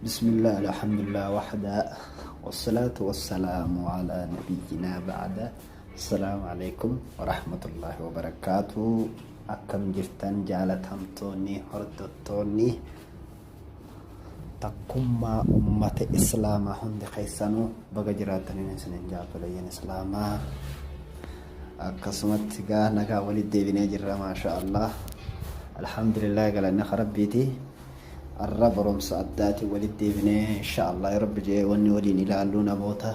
Bismillah, alhamdulillah, wahda, wassalatu wassalamu ala nabiyyina ba'da. Assalaamu alaikum warahmatullahi wabarakaatu. Akkam jirtan jaalatamtoonni hordoftoonni takkummaa ummata islaamaa hundi keessanuu baga jiraataniin isinin jaabboleeyyan islaamaa. Akkasumatti gaa nagaa walitti deebinee jirra maasha Allah. Alhamdulillah galanni rabbiiti. Arra barumsa addaatiin walitti deebinee insha Allah yoo rabbi jedhee wanni waliin ilaallu namoota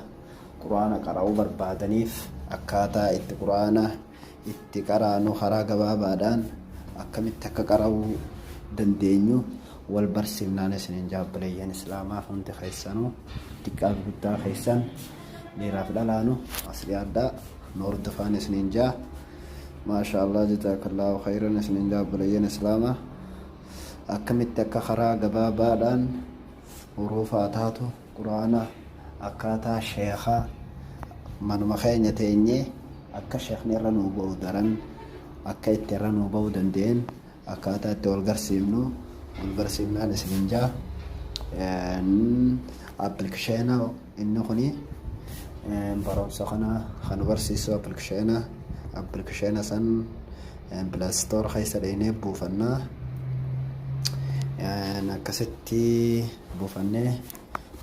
quraana qara'uu barbaadaniif akkaataa itti quraana itti qaraanu karaa gabaabaadhaan akkamitti akka qara'uu dandeenyu wal barsiifnaan isiniin jaabboleeyyan islaamaa hundi keessanuu xiqqaa fi guddaa keessan dhiiraaf dhalaanu as dhiyaadhaa nu hordofaan isiniin jaa maasha Allah jazaakallaahu khayran isiniin jaabboleeyyan islaamaa. Akkamitti akka karaa gabaabaadhaan huruufaa taatu qur'aana akkaataa sheekha manuma keenya teenyee akka sheekni irra nuu ba'u daran akka itti irra nuu ba'uu danda'een akkaataa itti wal garsiifnu wal barsiifnaan isinin jaa. Appilikeeshina inni kuni barumsa kana kan nu barsiisu appilikeeshina san Play Store keessa dhaqnee buufanna. Akkasitti buufannee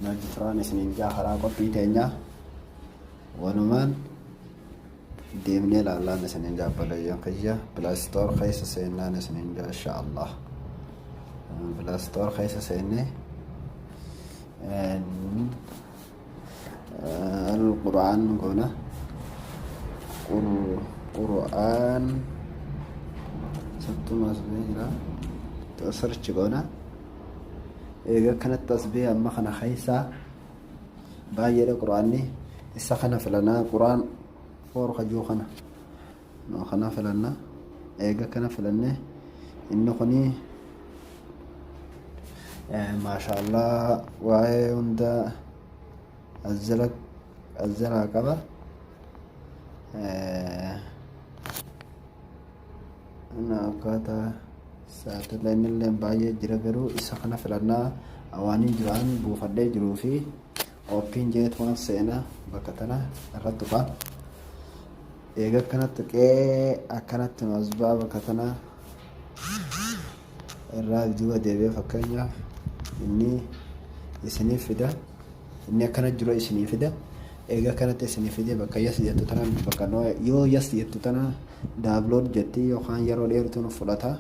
nu hojii turaan isiniin jaa karaa qophii teenya walumaan deemnee laallaan isiniin jaa obboleeyyan kiyya Play Store keessa seennaan isiniin jaa insha Allah. Play Store keessa seennee Al-Qur'aan goona. Qur'aan sattuma as ba'ee jira. Search goona. Eega kanatti as ba'ee amma kana keessaa baay'eedha Qur'aanni. Isa kana filanaa Qur'aan foor kajuu kana. Kana filanna. Eega kana filannee inni kuni maashaallah waa'ee hunda as jalaa qaba. Inni akkaataa saaxileen illee baay'ee jira garuu isa kana filannaa waaniin duraan buufadhee jiruu fi ooppiin jeetumaan seenaa bakka tana irratti tuqaa. Eega akkana tuqee akkanatti nu as ba'a bakka tana irraa duuba deebi'ee fakkeenyaaf inni isiniif fida inni akkana jiru isinii fida eega akkanatti isinii fide bakka yes jettu tana bakka yoo yes jettu tana download jetti yookaan yeroo dheertuu nu fudhata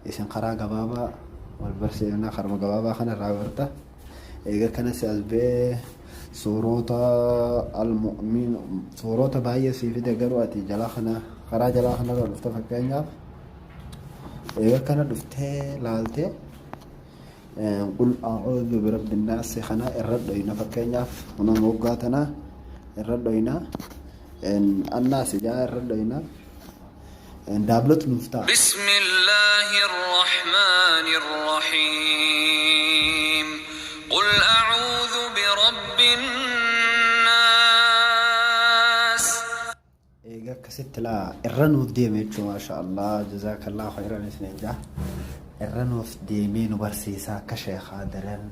isin karaa gabaabaa wal barsiifna karuma gabaabaa kana irraa barta. Eega kana si as ba'ee suurota al-mu'min suurota baay'ee sii fide garuu ati jala kana karaa jalaa kanarra dhufte fakkeenyaaf eega kana dhuftee laaltee qul a'uudhu birabbi naasi kana irra dhoyna fakkeenyaaf kunoo moggaa tana irra dhoyna annaasi jaa irra dhoyna Daabloot nuuf ta'a. بسم الله الرحمن الرحيم قل أعوذ برب الناس. Eega akkasitti laa irra nuuf deeme jechuun maasha Allah jazaakallahu khayran isiniin jaa irra nuuf deemee nu barsiisa akka sheekhaa daran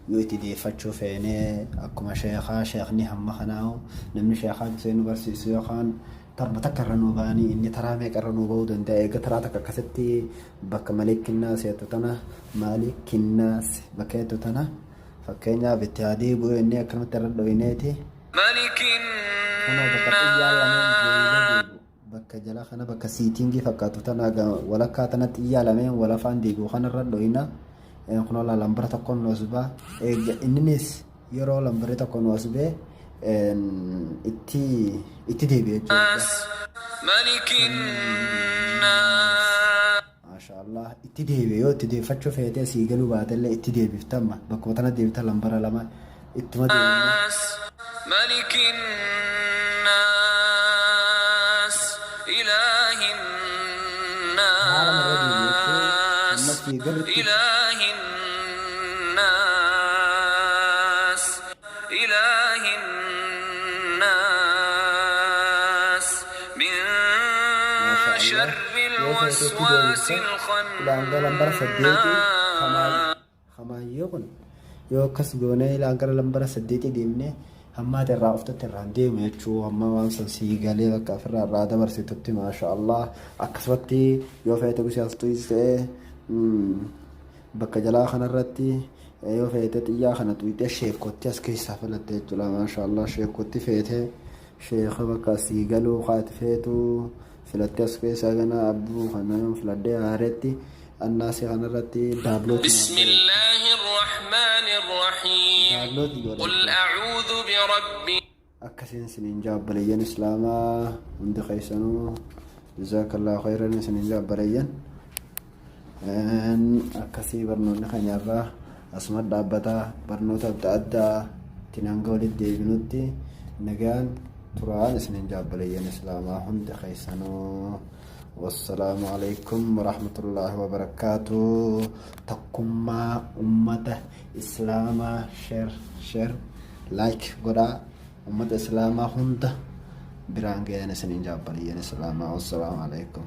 yoo itti deeffachuu feenee akkuma sheekhaa sheekni hamma kanaa namni sheekhaa gisee nu barsiisu yookaan Tarma takka irra nuu ba'anii inni taraa meeqa irra nuu ba'uu danda'a eega taraa takka akkasitti bakka malikinnaas jettu tana maalikinnaas bakka jettu tana fakkeenyaaf itti haa deebi'u inni akkanumatti irra dhoyineeti kunoo bakka xiyyaa lameen duuba deebi'u bakka jala kana bakka siitingii fakkaatu tana walakkaa tana xiyyaa lameen walafaan deebi'u kana irra dhoyina kunoo lambara tokkoon nu as ba'a eega inninis Yeroo lambarri tokko nu as ba'e itti itti deebi'e jechuudha. ملك الناس. Maasha Allah itti deebi'e yoo itti deeffachuu feete sii galuu baatellee itti deebifta amma bakkuma tana deebita lambara lama ittuma deebifna. ملك الناس إله Haala irra deebi'e jechuun الناس. amma sii galutti. إله الناس إله الناس من Maasha Allah شر yoo feete itti الوسواس deebifta ulaangaa lambara saddeeti الخناس. kamaayyoo kun Yoo akkas goonee ilaan gara lambara saddeetii deemnee hamma ati irraa uftutti irraan deemu jechuu, hamma waan san sii galee bakka ofirraa irraa dabarsitutti. Maasha Allah. Akkasumatti yoo feete gusii as tuysee bakka jalaa kanarratti yoo feete xiyyaa kana tuyxee sheekotti as keessaa filatte jechuudha. Maasha Allah. Sheekotti feete sheeka bakka sii galuu kaati feetu filatte as keessaa gana abbuu kana yoo filadhee haaretti annaasii kanarratti download. بسم الله الرحمن الرحيم. Download godha. قل أعوذ برب Akkasiin isiniin jaabbalayyan islaamaa hundi keessanuu, jazaakallaahu khayran isiniin jaabbalayyan. Akkasii barnoonni keenyarraa asuma dhaabbataa. Barnoota adda addaa ittiin hanga walitti deebinutti nagaan turaan isiniin jaabbalayyan islaamaa hundi keessanuu. Wassalaamu alaikum warahmatullaahi wabarakaatu. Tokkummaa ummata islaamaa share, share, like godhaa, ummata islaamaa hunda biraan gahan isiniin jaabbalayyan islaamaa. Wassalaamu alaikum.